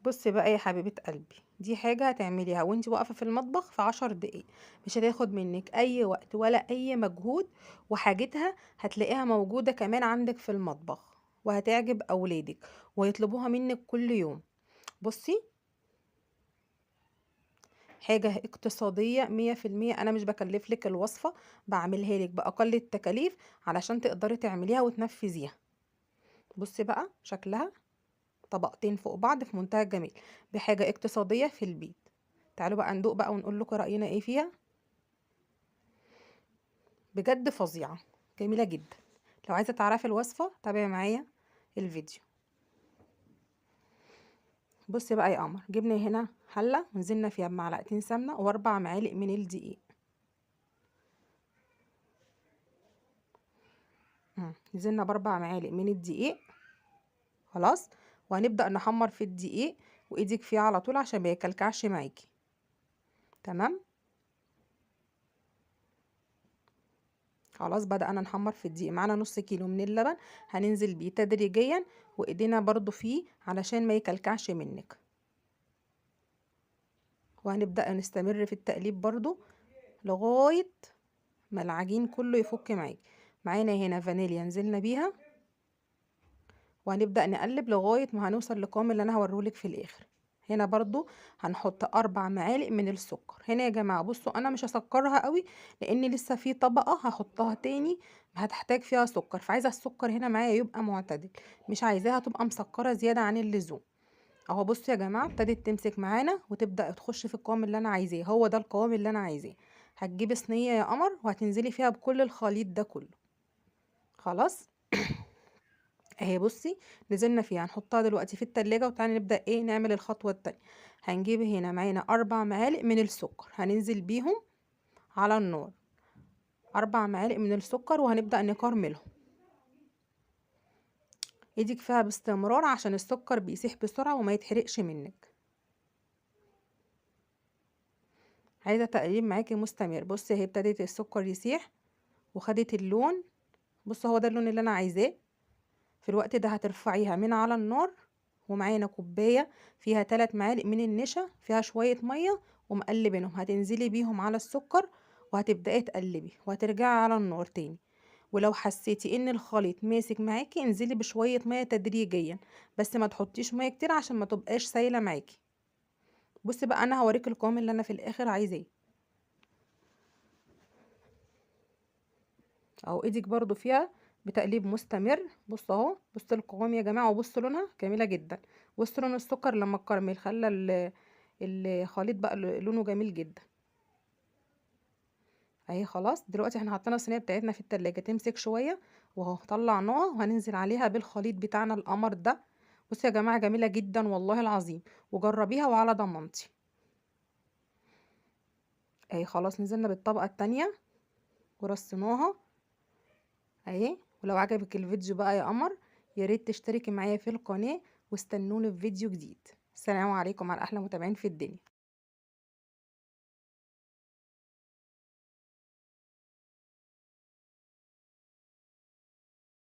بصي بقى يا حبيبه قلبي، دي حاجة هتعمليها وانتي واقفة في المطبخ في 10 دقايق، مش هتاخد منك اي وقت ولا اي مجهود، وحاجتها هتلاقيها موجودة كمان عندك في المطبخ، وهتعجب اولادك ويطلبوها منك كل يوم. بصي حاجة اقتصادية 100%، انا مش بكلف لك الوصفة، بعملها لك باقل التكاليف علشان تقدري تعمليها وتنفذيها. بصي بقى شكلها، طبقتين فوق بعض في منتهى الجمال، بحاجة اقتصادية في البيت. تعالوا بقى ندوق بقى ونقول لكم رأينا ايه فيها. بجد فظيعة، جميلة جدا. لو عايزة تعرفي الوصفة تابعي معايا الفيديو. بصي بقى يا قمر، جبنا هنا حلة ونزلنا فيها بمعلقتين سمنة واربع معالق من الدقيق. نزلنا باربع معالق من الدقيق خلاص، وهنبدأ نحمر في الدقيق، وايدك فيه على طول عشان ما يكلكعش معاكي. تمام خلاص، بدأنا نحمر في الدقيق. معانا نص كيلو من اللبن هننزل بيه تدريجيا، وايدينا برضو فيه علشان ما يكلكعش منك. وهنبدأ نستمر في التقليب برضو لغاية ما العجين كله يفك معاكي. معانا هنا فانيليا نزلنا بيها، وهنبدأ نقلب لغاية ما هنوصل للقوام اللي انا هوريهولك في الاخر. هنا برضو هنحط 4 معالق من السكر. هنا يا جماعة بصوا، انا مش هسكرها قوي لان لسه في طبقة هحطها تاني هتحتاج فيها سكر، فعايزة السكر هنا معايا يبقى معتدل، مش عايزاها تبقى مسكرة زيادة عن اللزوم. اهو بصوا يا جماعة ابتدت تمسك معانا وتبدأ تخش في القوام اللي انا عايزاه. هو ده القوام اللي انا عايزاه. هتجيبي صينية يا قمر وهتنزلي فيها بكل الخليط ده كله. خلاص اهي بصي نزلنا فيها، هنحطها دلوقتي في التلاجة. وتعالي نبدأ ايه نعمل الخطوة التانية. هنجيب هنا معانا 4 معالق من السكر، هننزل بيهم على النار 4 معالق من السكر، وهنبدأ نكرملهم. ايدك فيها باستمرار عشان السكر بيسيح بسرعة وما يتحرقش منك. عايزة تقليب معاكي مستمر. بصي اهي ابتدت السكر يسيح وخدت اللون. بصوا هو ده اللون اللي انا عايزاه. في الوقت ده هترفعيها من على النار، ومعانا كوباية فيها 3 معالق من النشا، فيها شوية مية ومقلبينهم، هتنزلي بيهم على السكر وهتبدأي تقلبي وهترجعي على النار تاني. ولو حسيتي ان الخليط ماسك معاكي انزلي بشوية مية تدريجيا، بس ما تحطيش مية كتير عشان ما تبقاش سايلة معاكي. بصي بقى انا هوريك القوام اللي انا في الاخر عايزاه. اهو ايدك برضو فيها بتقليب مستمر. بصوا اهو، بصوا القوام يا جماعة، وبصوا لونها جميلة جدا. بصوا لون السكر لما اتكرمل خلى الخليط بقى لونه جميل جدا. اهي خلاص دلوقتي احنا حطينا الصينية بتاعتنا في التلاجة تمسك شوية، واهو طلعناها وهننزل عليها بالخليط بتاعنا القمر ده. بصوا يا جماعة جميلة جدا والله العظيم، وجربيها وعلى ضمانتي. اهي خلاص نزلنا بالطبقه التانية ورصيناها اهي. ولو عجبك الفيديو بقى يا قمر يا ريت تشتركي معايا في القناة، واستنوني في فيديو جديد. السلام عليكم على احلى متابعين في الدنيا.